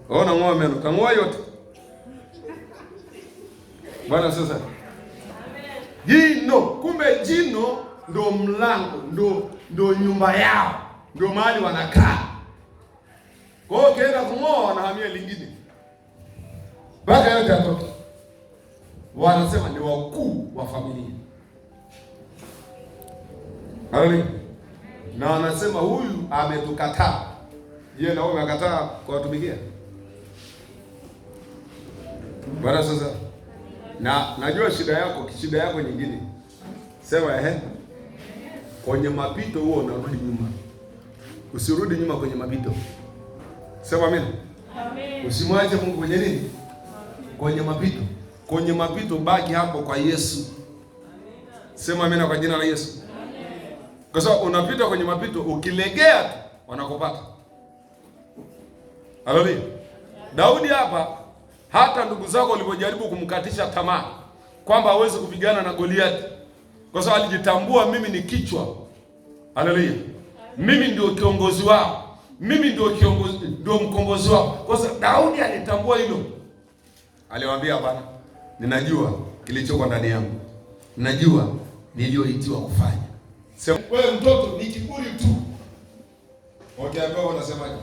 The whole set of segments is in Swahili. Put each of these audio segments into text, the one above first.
Ona ng'oa meno, tang'oa yote. Bwana sasa. Jino, kumbe jino ndo mlango, ndo nyumba yao, ndo mahali wanakaa. Kwa hiyo ukienda kung'oa wanahamia lingine. Mpaka yote yatoke. Wanasema ni wakuu wa familia. Haleluya. Na wanasema huyu ametukataa. Je, na wewe umekataa kuwatumikia? Bwana sasa. Na najua shida yako nyingine. Sema ehe. Kwenye mapito huo unarudi nyuma. Usirudi nyuma kwenye mapito. Sema amen. Amen. Usimwache Mungu kwenye nini? Kwenye mapito. Kwenye mapito baki hapo kwa Yesu. Sema amina kwa jina la Yesu. Kwa sababu unapita kwenye mapito, ukilegea tu wanakupata. Haleluya. Daudi hapa, hata ndugu zako walipojaribu kumkatisha tamaa kwamba hawezi kupigana na Goliathi, kwa sababu alijitambua, mimi ni kichwa. Haleluya. Mimi ndio kiongozi wao. Mimi ndio kiongozi, ndio mkombozi wao. Kwa sababu Daudi alitambua hilo. Aliwaambia hapana, ninajua kilichoko ndani yangu. Ninajua niliyoitiwa kufanya. Sema, wewe mtoto ni kiburi tu. Ukiambiwa unasemaje?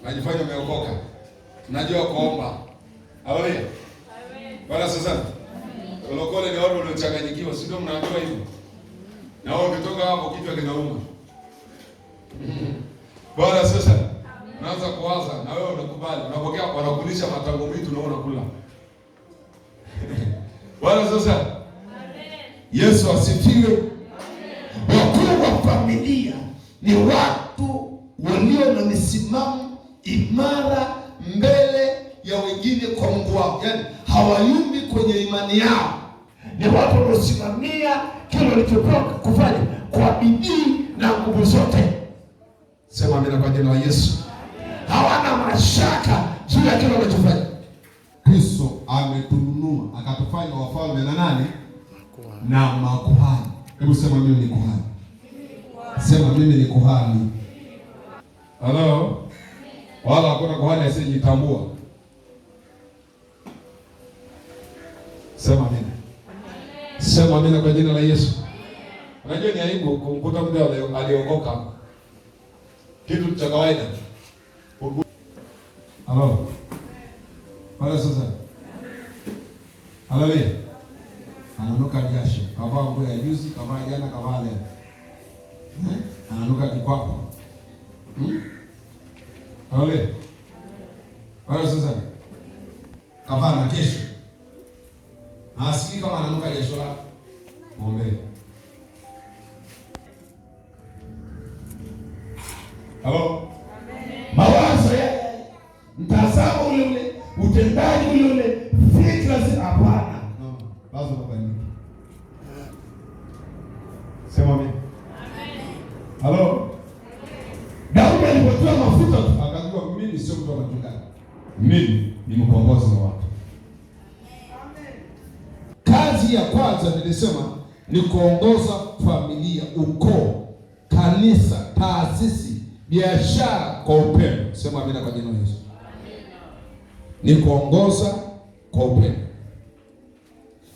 Najifanya umeokoka. Najua kuomba. Haleluya. Amen. Bwana sasa. Ulokole ni watu waliochanganyikiwa, si ndio mnaambiwa hivyo? Na wewe ukitoka hapo kichwa kinauma. Bwana sasa. Unaanza kuwaza na wewe unakubali, unapokea, wanakulisha matango mwitu na wewe unakula. Bwana sasa. Amen. Yesu asifiwe. Wakuu wa familia ni watu walio na misimamo imara mbele ya wengine kwa Mungu wao, yaani hawayumbi kwenye imani yao. Ni watu wanaosimamia kile walichopewa kufanya kwa bidii na nguvu zote. Sema amina kwa jina la Yesu. Hawana mashaka juu ya kile wanachofanya. Kristo ametununua akatufanya wafalme na nani? Na makuhani. Hebu sema mimi ni kuhani. Sema mimi ni kuhani. Hello? Wala hakuna kuhani asiyejitambua. Sema amina. Sema amina kwa jina la Yesu. Unajua ni aibu kumkuta mtu aliokoka. Kitu cha kawaida. Hello? Pale sasa. Haleluya. Ananuka jasho. Kavaa nguo ya juzi, kavaa jana, kavaa leo. Ananuka kikwapa. Haleluya. Pale sasa. Kavaa na kesho. Hasikii kama ananuka jasho lake. Muombe. Halo? Mawazo yale, mtazamo ule ule, utendaji ule ule, fikra hapana. No, lazima ubadilike. Sema amen. Halo? Daudi alipotiwa mafuta tu akajua mimi sio mtu wa machungaji. Mimi ni mkombozi wa watu. Kazi ya kwanza nilisema ni kuongoza familia, ukoo, kanisa, taasisi, biashara kwa upendo. Sema amina kwa jina la Yesu. Ni kuongoza kwa upendo.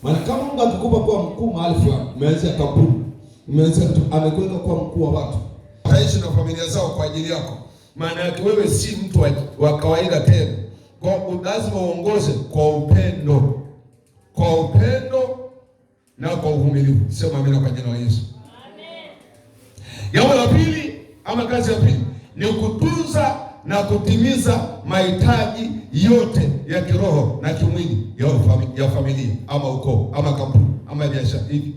Maana kama Mungu akikupa kuwa mkuu mahali fulani, umeanzia kampuni, umeanzia kitu, amekuweka kuwa mkuu wa watu. Wataishi na familia zao kwa ajili yako. Maana yake wewe si mtu wa kawaida tena. Kwa hiyo lazima uongoze kwa upendo. Kwa upendo na kwa uvumilivu. Sema amina kwa jina la Yesu. Amen. Jambo la pili ama kazi ya pili ni kutunza na kutimiza mahitaji yote ya kiroho na kimwili ya familia ama ukoo ama kampuni ama biashara hivi.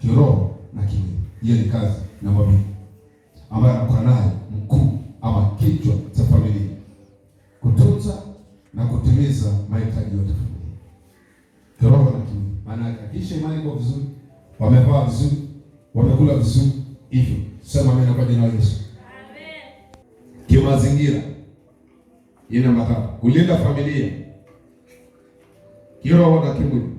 Kiroho na kimwili. Hiyo ni kazi namba 2 ambayo anakuwa nayo mkuu ama kichwa cha familia. Kutunza na kutimiza mahitaji yote ya familia. Kiroho na kimwili. Maana yake kisha imani kwa vizuri, wamevaa vizuri, wamekula vizuri, hivyo. Sema amina kwa jina la Yesu. Amen. Kimazingira. Hii namba 3, kulinda familia kiroho na kimwili.